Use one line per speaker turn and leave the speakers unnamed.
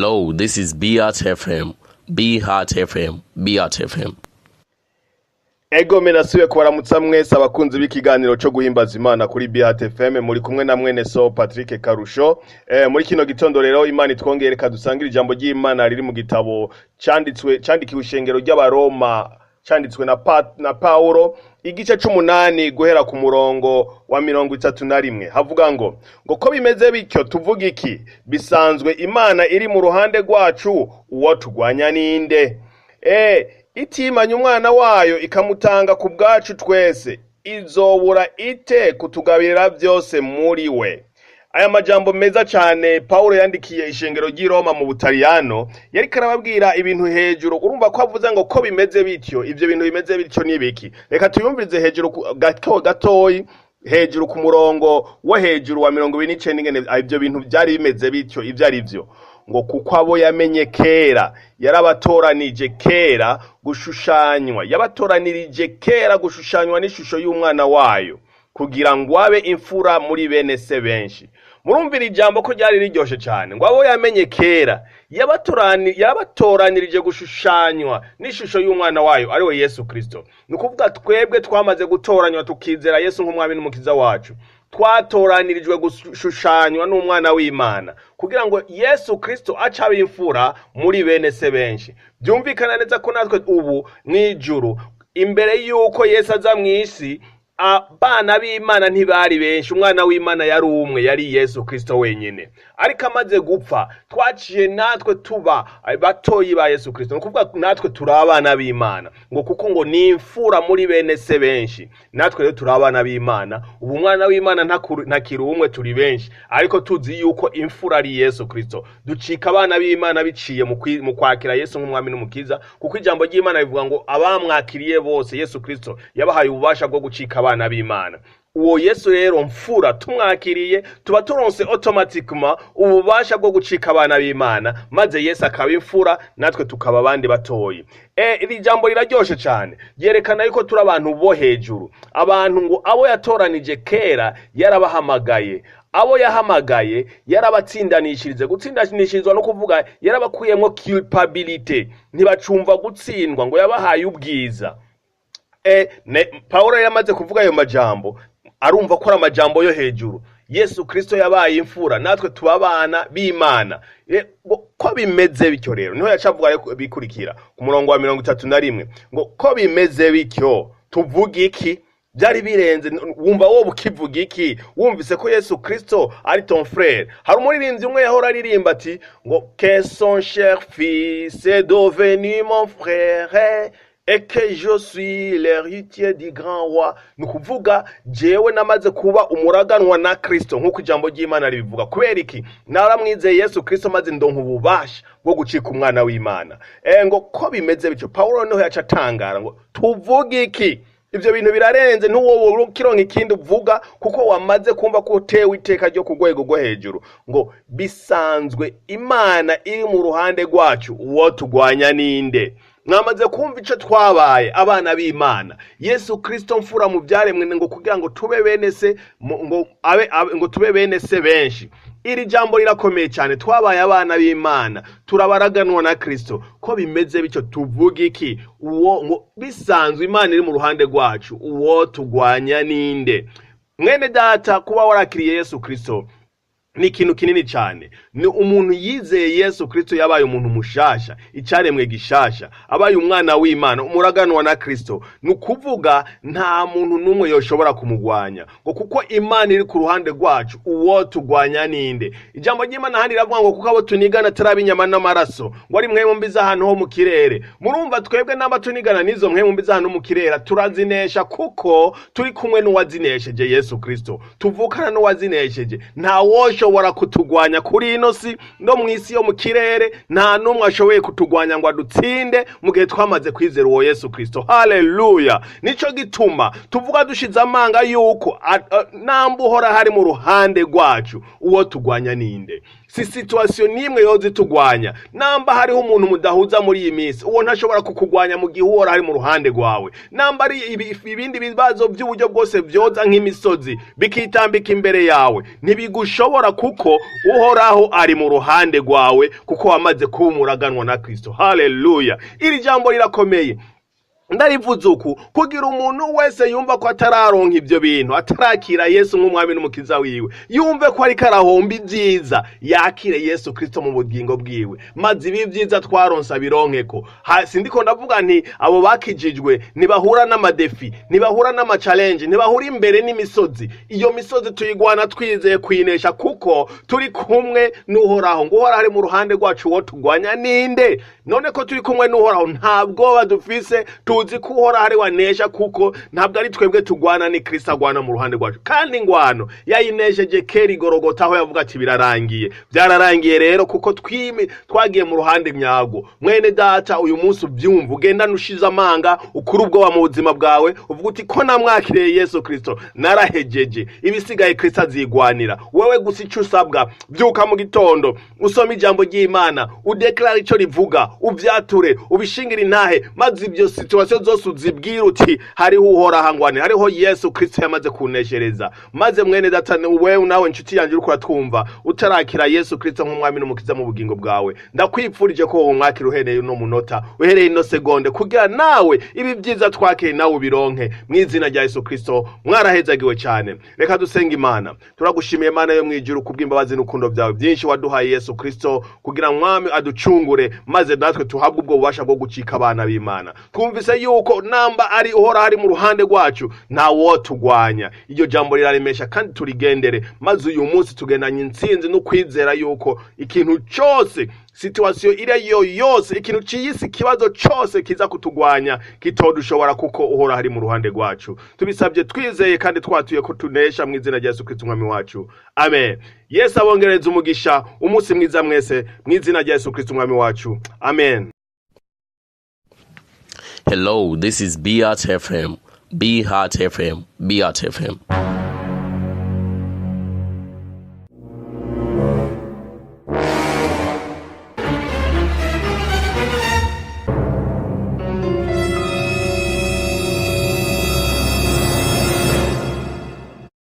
Hello, this is Beat FM. Be Heart FM. Beat FM.
Ego menasuye kubaramutsa mwese abakunzi b'ikiganiro cyo guhimbaza Imana kuri BHT FM, muri kumwe na mwene so Patrick Karusho. Muri kino gitondo rero Imana itwongere kadusangira ijambo ry'Imana riri mu gitabo canditswe candikiwe ishengero ry'Abaroma, canditswe na Paulo, igice c'umunani guhera ku murongo wa 31. Havuga ngo ko bimeze bityo tuvuga iki? Bisanzwe Imana iri mu ruhande rwacu, uwo tugwanya ninde? Itimanye umwana wayo ikamutanga ku bwacu twese, izobura ite kutugabirira byose muri we? Aya majambo meza cyane Paulo yandikiye ishengero ry'i Roma mu Butaliyano, yariko arababwira ibintu hejuru. Urumva ko avuze ngo ko bimeze bityo, ivyo bintu bimeze bityo ni biki? Reka tuyumvirize hejuru gato gatoyi, hejuru ku murongo wo hejuru wa 29, ingene ivyo bintu byari bimeze bityo ivyo ari vyo. Ngo kuko abo yamenye kera yarabatoranije kera gushushanywa, yabatoranirije kera gushushanywa n'ishusho y'umwana wayo, kugira ngo abe imfura muri bene se benshi. Murumvira ijambo ko ryari riryoshe cyane, ngo abo yamenye kera yarabatoranirije gushushanywa n'ishusho y'umwana wayo, ariwe Yesu Kristo. Ni ukuvuga twebwe twamaze gutoranywa tukizera Yesu nk'umwami n'umukiza wacu, twatoranirijwe gushushanywa n'umwana w'Imana kugira ngo Yesu Kristo ace abe imfura muri bene se benshi. Byumvikana neza ko natwe ubu mw'ijuru, imbere y'uko Yesu aza mw'isi, abana b'Imana ntibari benshi, umwana w'Imana yari umwe, yari Yesu Kristo wenyine. Ariko amaze gupfa twaciye natwe tuba batoyi ba Yesu Kristo, ni ukuvuga natwe turi abana b'Imana, ngo kuko ngo ni imfura muri bene se benshi. Natwe rero turi abana b'Imana. Ubu umwana w'Imana ntakiri umwe, turi benshi, ariko tuzi yuko imfura ari Yesu Kristo. Ducika abana b'Imana biciye mu kwakira Yesu nk'umwami n'umukiza, kuko ijambo ry'Imana rivuga ngo abamwakiriye bose Yesu Kristo yabahaye ububasha bwo gucika abana b'Imana. Uwo Yesu rero mfura tumwakiriye tuba turonse automatiquement ububasha bwo gucika abana b'Imana, maze Yesu akaba imfura natwe tukaba abandi batoyi. Iri jambo riraryoshe cyane, ryerekana yuko turi abantu bo hejuru, abantu ngo abo yatoranije kera yarabahamagaye, abo yahamagaye yarabatsindanishirize. Gutsindanishirizwa no kuvuga yarabakuyemwo culpabilité, ntibacumva gutsindwa, ngo yabahaye ubwiza. Paulo yamaze kuvuga ayo majambo, arumva ko ari amajambo yo hejuru. Yesu Kristo yabaye imfura, natwe tuba abana b'Imana. Ko bimeze bityo rero niho yacavuga rero bikurikira ku murongo wa 31, ngo ko bimeze bityo tuvuga iki? Byari birenze, wumva wowe ukivuga iki wumvise ko Yesu Kristo ari ton frère? Hari umuririmbyi umwe yahora aririmba ati ngo que son cher fils est devenu mon frère et que je suis l'héritier du grand roi. Ni ukuvuga jewe namaze kuba umuraganwa na Kristo nk'uko ijambo ry'Imana ribivuga. Kubera iki? Naramwizeye Yesu Kristo maze ndonka ububasha bwo gucika umwana w'Imana. Ngo ko bimeze bityo, Paulo niho yaca atangara ngo tuvuge iki? Ivyo bintu birarenze, ntuwowe ukironka ikindi uvuga kuko wamaze kumva ko utewe iteka ryo ku rwego rwo hejuru. Ngo bisanzwe Imana iri mu ruhande rwacu, uwo tugwanya ninde? Mwamaze kumva ico twabaye abana b'Imana. Yesu Kristo mfura mu byaremwe, ngo kugira ngo tube bene se, ngo abe, abe, ngo tube bene se benshi. Iri jambo rirakomeye cyane, twabaye abana b'Imana, turabaraganwa na Kristo. Ko bimeze bityo tuvuga iki? Uwo ngo bisanzwe Imana iri mu ruhande rwacu, uwo tugwanya ninde? Mwene data, kuba warakiriye Yesu Kristo ni ikintu kinini cyane. Ni umuntu yizeye Yesu Kristo yabaye umuntu mushasha, icaremwe gishasha, abaye umwana w'Imana, umuraganwa na Kristo. Ni ukuvuga nta muntu n'umwe yoshobora kumugwanya, ngo kuko Imana iri ku ruhande rwacu, uwo tugwanya ninde? Ijambo ry'Imana handi riravuga ngo kuko abo tunigana atari ab'inyama n'amaraso, ngo ari mwe mbi z'ahantu ho mu kirere. Murumva twebwe namba tunigana n'izo mwe mbi z'ahantu mu kirere turazinesha, kuko turi kumwe n'uwazinesheje Yesu Kristo, tuvukana n'uwazinesheje. Nta woshobora kutugwanya kuri ino si no mw'isi yo mu kirere, nta n'umwe ashoboye kutugwanya ngo adutsinde mu gihe twamaze kwizera uwo Yesu Kristo. Haleluya! Nico gituma tuvuga dushize amanga yuko namba uhora hari mu ruhande rwacu, uwo tugwanya ninde? Si situation nimwe yoza itugwanya. Namba hariho umuntu mudahuza muri iyi minsi, uwo ntashobora kukugwanya mu gihe uhora ari mu ruhande rwawe. Namba ari ibindi bibazo by'uburyo bwose byoza nk'imisozi bikitambika imbere yawe, ntibigushobora kuko Uhoraho ari mu ruhande rwawe, kuko wamaze kuba umuraganwa na Kristo. Haleluya! Iri jambo rirakomeye. Ndarivuze uku kugira umuntu wese yumva ko atararonka ibyo bintu, atarakira Yesu nk'umwami n'umukiza wiwe, yumve ko ariko arahomba ibyiza, yakire Yesu Kristo mu bugingo bwiwe, maze ibi byiza twaronse abironkeko. Sindiko ndavuga nti abo bakijijwe ntibahura n'ama défis, ntibahura n'ama challenge, ntibahura imbere n'imisozi. Iyo misozi tuyigwana twizeye kuyinesha, kuko turi kumwe n'Uhoraho. Ngo Uhoraho ari mu ruhande rwacu, uwo tugwanya ninde? None ko turi kumwe n'Uhoraho, nta bwoba dufise. Tuzi ko Uhoraho ari wanesha, kuko ntabwo ari twebwe tugwana, ni Kristo agwana mu ruhande rwacu. Kandi ingwano yayinesheje kera igorogota, aho yavuga ati: "Birarangiye." Byararangiye rero, kuko twimi twagiye mu ruhande nyarwo. Mwene data, uyu munsi ubyumva, ugendane ushize amanga, ukuri ubwoba mu buzima bwawe, uvuga uti: "Ko namwakiriye Yesu Kristo, narahejeje, ibisigaye Kristo azigwanira." Wewe gusa icyo usabwa, byuka mu gitondo, usome ijambo ry'Imana, udeklara icyo rivuga, ubyature, ubishingire intahe, maze ibyo situation zose uzibwira uti: "Hariho Uhoraho angwanira, hariho Yesu Kristo yamaze kuneshereza." Maze mwene data, wewe nawe nshuti yanjye uriko uratwumva, utarakira Yesu Kristo nk'umwami n'umukiza mu bugingo bwawe, ndakwipfurije ko womwakira uhereye uno munota, uhereye ino segonde, kugira nawe ibi byiza twakiriye nawe ubironke mu izina rya Yesu Kristo. Mwarahezagiwe cyane. Reka dusenga Imana. Turagushimiye, Mana yo mwijuru, kubw'imbabazi n'urukundo byawe byinshi waduhaye Yesu Kristo kugira mwami aducungure, maze natwe tuhabwe ubwo bubasha bwo gucika abana b'Imana. Twumvise yuko namba ari Uhoraho ari mu ruhande rwacu, nta wotugwanya. Iryo jambo riraremesha kandi turigendere, maze uyu munsi tugendanye intsinzi no kwizera yuko ikintu cyose, situation iri yo yose, ikintu ciyisi, ikibazo cyose kiza kutugwanya kitodushobora, kuko Uhoraho ari mu ruhande rwacu. Tubisabye twizeye kandi twatuye ko tunesha, mu izina rya Yesu Kristo umwami wacu, amen. Yesu abongereza umugisha. Umunsi mwiza mwese, mu izina rya Yesu Kristo umwami wacu, amen.
Hello, this is BRT FM. Be Heart FM. Be Heart FM.